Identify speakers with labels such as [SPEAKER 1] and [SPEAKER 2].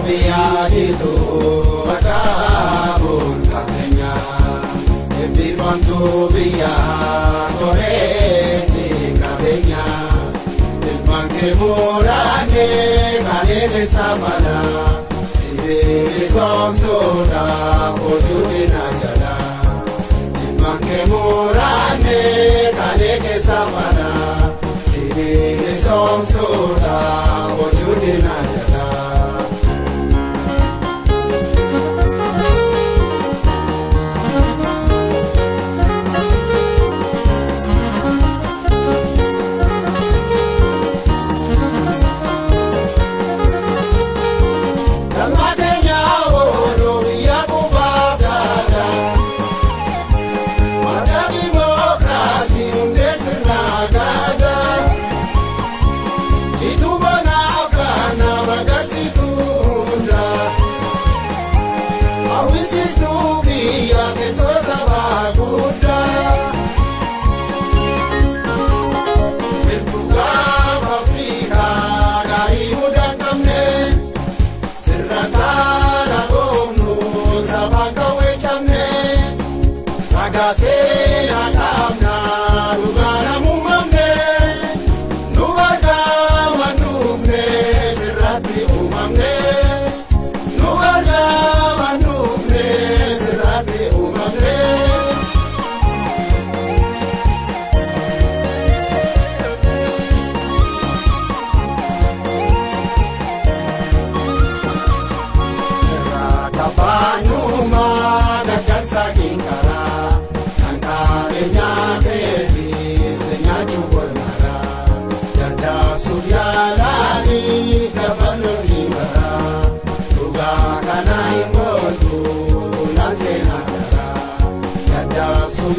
[SPEAKER 1] Biyya jitu bakka buun qabeenya eebbifamtuu biyya sooretti qabeenya ilmaan kee muraanne kalee keessa mala sibiili soomsoodha hojii diinaa jala ilmaan kee muraanne kalee keessa mala sibiili soomsoodha hojii diinaa jala. Galma keenya oolu biyya kufaaf daadaa. Madda dimookiraasii hundee sirna gaadaa. Jituu bonaaf kana magarsituu hundaa. Hawwisiistuu biyya teessoo sabaa guddaa. Wirtuu gaafa Afrikaa gaarii mudaa hin qabne. Sirra kaala goomnu sabaan qawwee cabne. Ragaa seenaa qabna dhugaa namummamne. Nu bargaama nuufne sirratti uumamne. Nu bargaama nuufne sirratti uumamne. Sirraa kafaanyumaa gaggarsa kinkaraa kan qabeenyaa keefi si nyaachuu golmaraa daddaabsuuf yaalaanis dabaloonni maraa dhugaa kana hin ooltu tulaan seenaa daraa daddaabsuuf.